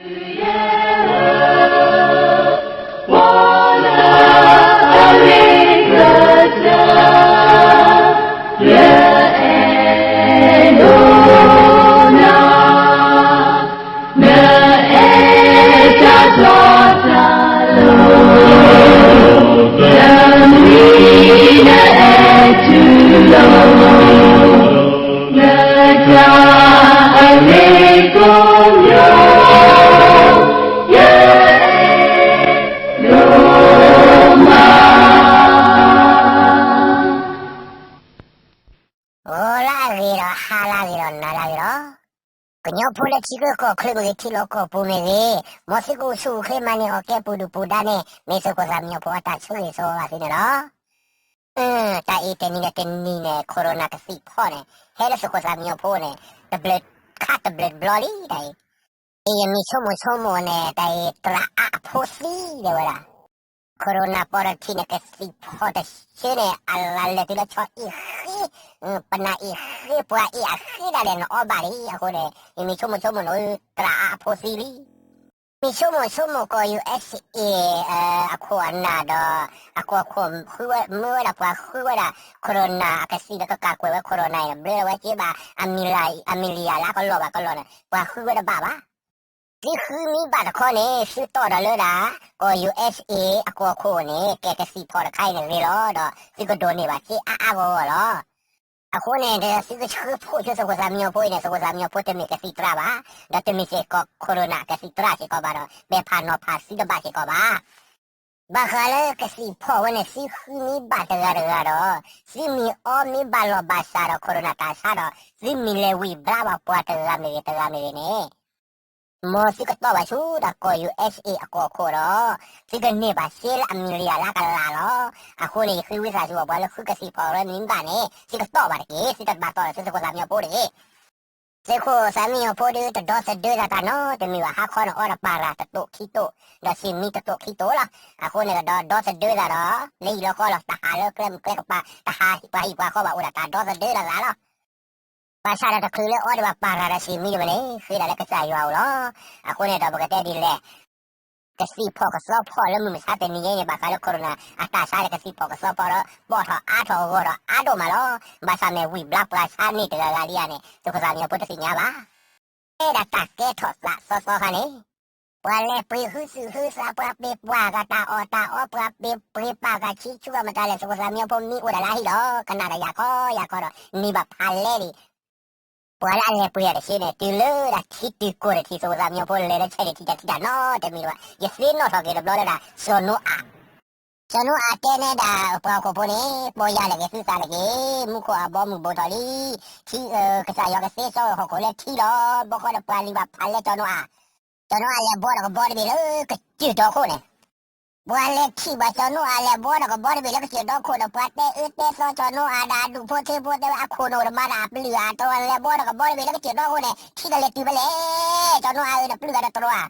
ဂီၤလၢအဂ့ၤဒီးဟါလၢအဂ့ၤဒီးနၤလၢအဂ့ၤလီၤ. ကညီဖိလၢထံဂုၤကီၢ်ချၢမ့ၢ်ဂ့ၤ ထံလီၢ်ကီၢ်ပူၤမ့ၢ်ဂ့ၤ, မ်သုကအိၣ်ဆူၣ်အိၣ်ချ့မၤန့ၢ်အီၣ်ကဲပူၤဒုၣ်ပူၤဒါန့ၣ် မ့ၢ်သုးခိၣ်သးမံညီၤဖိအတၢ်ဆၢဂ့ၤဆၢဝါဘၣ်သုန့ၣ်လီၤ. တၢ်အံၤတနံၤန့ၣ်တနံၤန့ၣ် corona ကသံၣ်ဖီၣ်န့ၣ် ဟဲလၢသုးခိၣ်သးမံညီၤဖိန့ၣ် တဘျုးခါတဘျုးတဘျီလံတၢ်အံၤ. ယမ့ၢ်ဆိကမိၣ်ဆိကမိၣ်န့ၣ် တၢ်အံၤသရၣ်အါအဖိသံဒဲးဝဲဒၣ် corona ပီၢ်တထံးန့ၣ် ကသံၣ်ဖီၣ်တဆၢန့ၣ် အလီၤလဲၤတုၤလၢဆီအ့ၣ်ဃ့, ပနၢ်အ့ၣ်ဃ့ ပှၤအ့ၣ်အဃ့ဒၣ်လဲာ်န့ၣ်အီၣ်ဘၣ်လံ. အဃိန့ၣ် ယမ့ၢ်ဆိကမိၣ်ဆိကမိၣ်န့ၣ် သရၣ်အါအဖိသံလံ. မ့ၢ်ဆိကမိၣ်ဆိကမိၣ်ကီၢ် ယူၣ်အ့ၣ်စ့ၣ်အ့ၣ် အခိၣ်အနၢ်ဒီး အကီၢ်ခိၣ်ဃုဝဲ မၢဝဲဒၣ်ပှၤဃုဝဲဒၣ် corona အကသံၣ်ဒီးကကးကွဲးဝဲ corona အံၤန့ၣ် ဘျၢထီၣ်ဝဲက့ဘၣ် အမံၤလံၤယၤလၢအကလီၢ်ဘၣ်ကလီၢ်န့ၣ် ပှၤဃုဝဲတဘၣ်ဘၣ်. သုဃုမံဘၣ်တခီန့ၣ် သုတီၢ်ဒီးလၢဒၣ် ကီၢ် ယူၣ်အ့ၣ်စ့ၣ်အ့ၣ် အကီၢ်ခိၣ်န့ၣ် ကဲကသံၣ်ဖီၣ်တခါအံၤန့ၣ်ဂ့ၤလီၤဒီး သုကဒိးန့ၢ်ဘၣ်စ့အါအါဂီၢ်ဂီၢ်လီၤ. အဃိန့ၣ် သုကဆှၢဖှိၣ်ဆူသုးခိၣ်သးမံညီၤဖိအံၤန့ၣ် သုးခိၣ်သးမံညီၤဖိတမ့ၢ်ကသံၣ်သရၣ်ဘၣ်, ဒီးတမ့ၢ်စ့ၢ်ကီး corona ကသံၣ်သရၣ်စ့ၢ်ကီးဘၣ်ဒီး ပဲာ်ဖးနီၤဖးသုတဘၣ်စ့ၢ်ကီးဘၣ်. ဘၣ်ဃးလၢကသံၣ်ဖီၣ်ဝဲန့ၣ် သုဃုမံဘၣ်တဂၤတဂၤဒီး သုမ့ၢ်အီမ့ၢ်ဘၣ်လီၤဘၣ်စးဒီး corona တၢ်ဆါဒီး သုမ့ၢ်လဲၤဝံၢ်ဘျါဘၣ်ပှၤတဂၤမ့ၢ်ဂ့ၤတဂၤမ့ၢ်ဂ့ၤန့ၣ် မ်သုကတီၢ်ဘၣ်ဆူတၢ်ကီၢ် ယူၣ်အ့ၣ်စ့ၣ်အ့ၣ် အကီၢ်ခိၣ်ဒီး သုကန့ၢ်ဘၣ်စ့လၢအမံၤလံၤယၤလၢအကလးလီၤ. အဃိန့ၣ် ယဃ့ဝံသးစူၤအီၤ ပှၤလၢဃုကသံၣ်ဖီၣ်ဝဲမံဘၣ်န့ၣ် သုကတီၢ်ဘၣ်တက့ၢ်. သုတဘၣ်တီၢ်ဒီးသုသုးခိၣ်သးမံညီၤဖိတဂ့ၤ. သုးခိၣ်သးမံညီၤဖိဒီး တဒီသဒၢသးတၢ်နီတမံၤဘၣ်. ဟါခီန့ၣ်အီဒီးပၤရၤတတိာ်ခံတိာ်, ဒီးစ့မံတတိာ်ခံတိာ်လီၤ. အဃိန့ၣ်ကဒီး ဒီသဒၢသးဒီး လၢဟံၣ်လီၤဃီလီၤ. တၢ်ဟးလၢကျဲမုၢ်ကျဲကပၤ တၢ်ဟးဟံၣ်ပှၤဟံၣ်ပှၤဃီဘၣ်အိၣ်ဒီးတၢ်ဒီသဒၢလိာ်သးလီၤ. ဘၣ်ဆၣ်ဒီးတချုးလၢအီဒီးပၤရၤဒီးစ့မံတမံၤန့ၣ် ဃ့ဒၣ်လၢကစၢ်ယွၤအအိၣ်လီၤ. အဃိန့ၣ်ဒီးပကတဲဒ်လဲၣ် ကသံၣ်ဖီၣ်ကသီဖီၣ်လၢမုၢ်မဆါတနံၤညါအံၤန့ၣ် ဘၣ်ဃးလၢ corona အတၢ်ဆါဒီးကသံၣ်ဖီၣ်ကသီဖီၣ်ဒီး ဘီၣ်ထီၣ်အါထီၣ်ဂီၢ်ထီၣ်အါဒိၣ်မးလီၤ. ဘၣ်ဆၣ်မ့ၢ်ဝံၢ်ဘျါပှၤဆါန့ၢ်တဂၤဂၤလံဧါန့ၣ် သုးခိၣ်သးမံညီၤဖိတသ့ၣ်ညါဘၣ်. တဲဒၣ်တၢ်ကဲထီၣ်သးသီသီခါန့ၣ် ပှၤလဲၤပှ့ၤဟုသူၣ်ဟုသး ပှၤပ့ၤပှၤဂၤတၢ်အီၣ်တၢ်အီ ပှၤပ့ၤပှ့ၤပာ်ဂၤဆံဆူအမတၤလဲၣ် သုးခိၣ်သးမံညီၤဖိမံအိၣ်ဒၣ်လၢအဟံၣ်ဒီး ကနၣ်ဒီးယၤကီယၤကီဒီး န့ၢ်ဘၣ်ဖးလဲဒံး ပှၤလၢအလဲၤပှ့ၤတဂၤတဆ့န့ၣ် တုၤလၢဒၣ်ထံတုၤကိၢ်တထံ သုးခိၣ်သးမံညီၤဖိလဲၤလၢဆဲးန့ၣ်ထံတထံတၢ်နီတမံၤဘၣ်. ယသ့ၣ်နီၣ်ထီၣ်က့ၤတဘျီလၢဒၣ် စီၤနိအၤ စီၤနိအၤတဲန့ၢ်ဒၣ်ပှၤဟီၣ်ခိၣ်ဖိန့ၣ် ပီၢ်ယၢ်လီၤက့ၤသုသးတက့ၢ်. မူခိၣ်အဘီမုၢ်ဘူးထီၣ်လံ. ထံ ကစၢ်ယွၤကသ့စီဟီၣ်ခိၣ်လၢထံလီၤ. ဘီဃီဒီးပှၤန့ၢ်ဘၣ်ဖးလဲစီၤနိအၤ စီၤနိအၤလဲၤဘှီဒီးကဘီတဘ့ၣ်လၢကစၢၢ်တီခိၣ်န့ၣ် ပှၤလဲၤထံၣ်ဘၣ်စီၤနိအၤလဲၤဘှီဒီးကဘီတဘ့ၣ်လၢကစၢၢ်တီခိၣ်ဒီး ပှၤတဲအၢတဲသီစီၤနိအၤဒီးအဒူၣ်ဖိထၢဖိတဲဝဲ အခိၣ်နူာ်တမၤဒီးအပျုၢ်အတၢ်လဲၤဘှီဒီးကဘီတဘ့ၣ်လၢကစၢၢ်တီခိၣ်န့ၣ် ထံကလဲၤတုၤဖဲလဲၣ်. စီၤနိအၤဧၢ နပျုၢ်ဂၤဒီးတြီ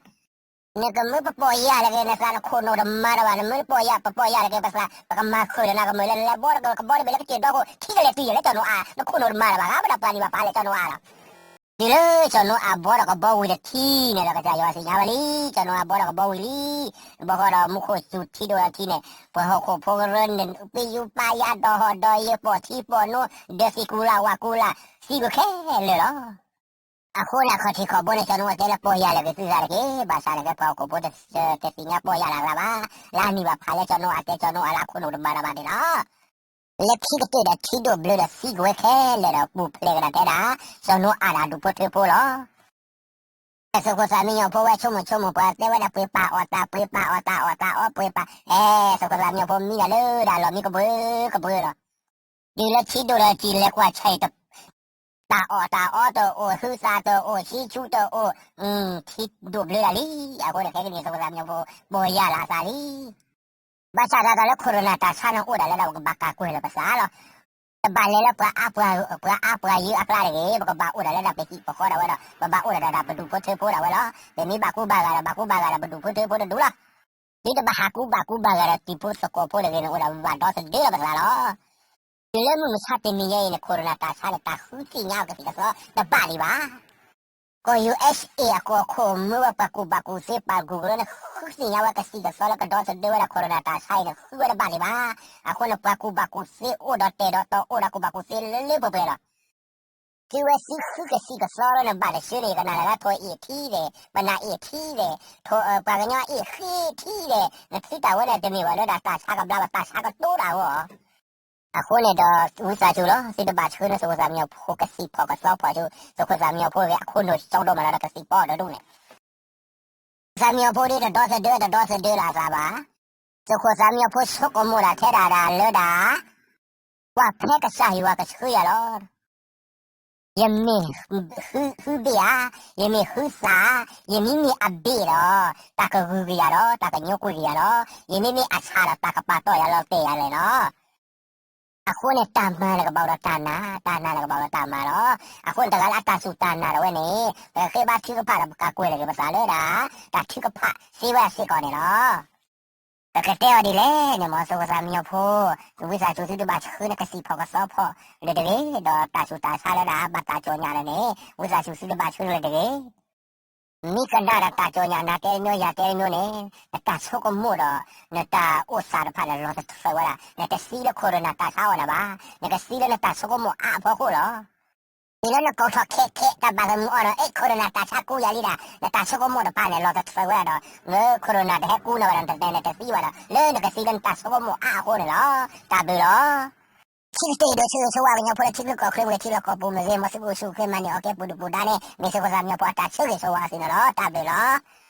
ဧါ နကမၢပပီၢ်ယၢ်လီၤက့ၤနသး နခိၣ်နူာ်တမၤဒီးဘၣ် နမၢပပီၢ်ယၢ် ပပီၢ်ယၢ်လီၤက့ၤပသး ပကမၤဃုာ်ဒီးနၤ ကမၢလၢလဲၤဘှီဒီးကဘီတဘ့ၣ်လၢကစၢၢ်တီခိၣ် ထံကလဲၤတုၤယဲၢ်လၢစီၤနိအၤ နခိၣ်နူာ်တမၤဒီးဘၣ် ဘၣ်ဒီးပှၤန့ၢ်ဘၣ်ဖးလဲစီၤနိအၤလီၤ. တုၤလၢစီၤနိအၤဘှီဒီးကဘီဝံၤတထံန့ၣ်ဒီး ကစၢ်ယွၤသ့ၣ်ညါဝဲလံ စီၤနိအၤဘှီဒီးကဘီဝံၤလံ. ဘီဃီဒီးမူခိၣ်စူၤထံဒိၣ်ဒီးထံန့ၣ် ပှၤဟီၣ်ခိၣ်ဖိကရၢန့ၣ် ပ့ယူပာ်ယါဒီးဟီၣ်ဒီးယဲၢ် ပိာ်ထံပိာ်နိ ဒီးသံၣ်ကူလာ်ဝၣ်ကူလာ် သံကွံာ်ခဲလၢာ်လီၤ. အဃိန့ၣ် အခီၣ်ထံးခီၣ်ဘိန့ၣ် စီၤနိအၤတဲလၢပီၢ်ယၢ်လီၤက့ၤသုသးတက့ၢ်. ဘၣ်ဆၣ်န့ၣ်က့ ပှၤဟီၣ်ခိၣ်ဖိတသ့ၣ်ညါပီၢ်ယၢ်လီၤအသးဘၣ်. လၢအန့ၢ်ဘၣ်ဖးလဲစီၤနိအၤတဲစီၤနိအၤလၢအခိၣ်နူာ်တမၤဒီးဘၣ်န့ၣ်လီၤ. လၢခံကတၢၢ်ဒီးထံဒိၣ်ဘျၢဒီးသံကွံာ်ဝဲခဲလၢာ်ဒီး ပူၤဖျဲးကဒီးတဲဒၣ် စီၤနိအၤဒီးအဒူၣ်ဖိထၢဖိလီၤ. သုးခိၣ်သးမံညီၤဖိဝဲဆိကမိၣ်ဆိကမိၣ် ပှၤတဲဝဲဒၣ်ပှ့ၤပာ်အီၣ်တၢ် ပှ့ၤပာ်အီၣ်တၢ်အီၣ်တၢ်အီ ပှ့ၤပာ် အဲ သုးခိၣ်သးမံညီၤဖိမံဒၣ်လၢဒၣ်လီၢ်မံကဘှၢကဘှၢလီၤ. တုၤလၢထံဒိၣ်ဒီးစံၣ်လဲၤကွၢ်ဆၢၣ် တၢ်အီၣ်တၢ်အီတအိၣ် ဟုသးတအိၣ် ဆံဆူတအိၣ် ထံဒိၣ်ဘျၢဒၣ်လံ. အဃိန့ၣ် ခဲကနံၣ်သုးခိၣ်သးမံညီၤဖိ ပီၢ်ယၢ်လီၤအသးလံ. ဘၣ်ဆၣ်ဒီးတၢ်လၢ corona တၢ်ဆါန့ၣ်အိၣ်ဒၣ်လၢဒၣ်ပကဘၣ်ကးကွဲၢ်လီၤပသးလီၤ. တဘၣ်လဲၤလၢပှၤအါပှၤ ပှၤအါပှၤယၢအကျါတဂ့ၤ ပကဘၣ်အိၣ်ဒၣ်လၢဒၣ်ပဟံၣ်ပဃီဒၣ်ဝဲဒီး ပဘၣ်အိၣ်ဒၣ်ဒၣ်ဒၣ်ပဒူၣ်ဖိထၢဖိဒၣ်ဝဲလီၤ. ပမ့ၢ်ဘၣ်ကူဘၣ်ဂာ်ဒီး ဘၣ်ကူဘၣ်ဂာ်ဒီးပဒူၣ်ဖိထၢဖိတဒူၣ်လီၤ. သုတဘၣ်ဟးကူဘၣ်ကူဘၣ်ဂာ်ဒီး တံၤဖိသကိးဖိတဂ့ၤန့ၣ် အိၣ်ဒၣ်ပဘၣ်ဒီသဒၢလီၤပသးလီၤ. တုၤလၢမုၢ်မဆါတနံၤညါအံၤန့ၣ် corona တၢ်ဆါန့ၣ် တၢ်ဃုသ့ၣ်ညါအီၤကသံၣ်ကသီတဘၣ်ဒံးဘၣ်. ကီၢ် ယူႇအၢၣ်ၡ်ၡ်ၡ်အ့ၣ် အကီၢ်ခိၣ်မ့ၢ်ဝဲပှၤကူၣ်ဘၣ်ကူၣ်သ့ ပှၤ Google န့ၣ် ဃုသ့ၣ်ညါဝဲကသံၣ်ကသီလၢကဒီသဒၢဝဲဒၣ် corona တၢ်ဆါအံၤန့ၣ် ဃုဝဲတဘၣ်လံဘၣ်. အဃိန့ၣ် ပှၤကူၣ်ဘၣ်ကူၣ်သ့အိၣ်ဒီးတဲာ်ဒီးတီၤအိၣ်ဒီးကူၣ်ဘၣ်ကူၣ်သ့လၢလၢပှဲၤပှဲၤလီၤ. သုဝဲသံဃုကသံၣ်ကသီလၢနဘၣ်တဆှၢန့ၣ် ကနၣ်လၢထိၣ်အ့ၣ်ထံဒဲး, ပနၢ်အ့ၣ်ထံဒဲး, ထိၣ်ပှၤကညီအ့ၣ်ဃ့ထံဒဲး, နထံၣ်တၢ်ဝဲန့ၣ် တမ့ၢ်ဝဲလၢဒၣ်တၢ်ဆါကဘျါဘၣ် တၢ်ဆါကတိၤတၢ်ဝဲအီၤ အဃိန့ၣ်ဒီး ဝံသးစူၤလီၤ သုတဘၣ်ဆှၢန့ၢ်သုးခိၣ်သၣ်မံညီၤဖိကသံၣ်ဖီၣ်ကသီဖီၣ်ဆူ သုးခိၣ်သၣ်မံညီၤဖိဂ့ၤအခိၣ်နူာ်စီဒိၣ်မးလီၤဒီးကသံၣ်ဖီၣ်တဒူၣ်န့ၣ် သၣ်မံညီၤဖိဒ်တဒီသဒၢတဒီသဒၢလၢအသးဘၣ်. သုးခိၣ်သၣ်မံညီၤဖိဆိကမိၣ်ဒၣ်ထဲဒၣ်ဒၣ်လၢဒၣ် ပှၤဖဲကစၢ်ယွၤကဆှၢယၤလီၤ. ယမ့ၢ်ဃုဘ့ၣ်ဧါ, ယမ့ၢ်ဃုသး, ယမ့မ့ၢ်အဘ့ၣ်ဒီး တၢ်ကဂုာ်ကယၤဒီး တၢ်ကညိကွံာ်ကယၤဒီး ယမ့မ့ၢ်အဆၣ်ဒီး တၢ်ကပာ်တီၢ်ယၤလီၤတဲာ်ယၤလဲၣ်လီၤ. အဃိန့ၣ် တၢ်မၤန့ၣ်ကဘၣ်အိၣ်ဒီးတၢ်နာ်, တၢ်နာ်န့ၣ်ကဘၣ်အိၣ်ဒီးတၢ်မၤလီၤ. အဃိန့ၣ် တဂၤလၢအတၢ်စူၢ်တၢ်နာ်ဒၣ်ဝဲန့ၣ် ပဃ့ဘါထုကဖၣ်ဒီး ပကကွဲးလီၤက့ၤပသးလၢဒၣ် တၢ်ထုကဖၣ်သ့ဝဲစ့ၢ်ကီးန့ၣ်လီၤ. ပကတဲအီၤဒ်လဲၣ်န့ၣ် မ်သုးခိၣ်သၣ်မံညီၤဖိ, ဝံသးစူၤသုတဘၣ်ဆှၢနကသံၣ်ဖီၣ်ကသီဖီၣ်လၢၤတဂ့ၤ, ဒီးတၢ်ဆူးတၢ်ဆါလၢဒၣ် ဘၣ်တၢ်ကၠီၣ်ညါလၢန့ၣ် ဝံသးစူၤသုတဘၣ်ဆှၢလၢၤတဂ့ၤ. မ့ၢ်ကနၣ်ဒီးတၢ်ကၠီၣ်ညါ နၤတဲတမျိုး ယၤတဲတမျိုးန့ၣ် နတၢ်ဆိကမိၣ်ဒီး နတၢ်အိၣ်သးတဖၣ်န့ၣ် လီၤတထၢဝဲဒၣ်, နတသံလၢ corona တၢ်ဆါအီၤန့ၣ်ဘၣ်, နကသံလၢနတၢ်ဆိကမိၣ်အါအဖီခိၣ်လီၤ. မ့ၢ်လၢနကိးထီၣ်ခဲခဲ တၢ်ဘၣ်သမုာ်အီၤဒီး အဲ corona တၢ်ဆါကူယၤလံဒၣ် နတၢ်ဆိကမိၣ်တဖၣ်န့ၣ် လီၤတထၢဝဲဒၣ်ဒီး လၢ corona တဟဲကူနၤဝဲဒၣ် နတတဲနတသံဘၣ်ဒီး လၢနကသံလၢနတၢ်ဆိကမိၣ်အါအဃိန့ၣ်လီၤ. တၢ်ဘျုးလီၤ. ဆံးကတၢၢ်ဒီး ဆၢဂ့ၤဆၢဝါကညီဖိလၢထံချၢကီၢ်ချၢမ့ၢ်ဂ့ၤ ထံလီၢ်ကီၢ်ပူၤမ့ၢ်ဂ့ၤ မ်သုကအိၣ်ဆူၣ်အိၣ်ချ့မၤန့ၢ်အီၣ်ကဲပူၤဒုၣ်ပူၤဒါန့ၣ် မ့ၢ်သုးခိၣ်သၣ်မံညီၤဖိအတၢ်ဆၢဂ့ၤဆၢဝါအီၤသုန့ၣ်လီၤ. တၢ်ဘျုးလီၤ.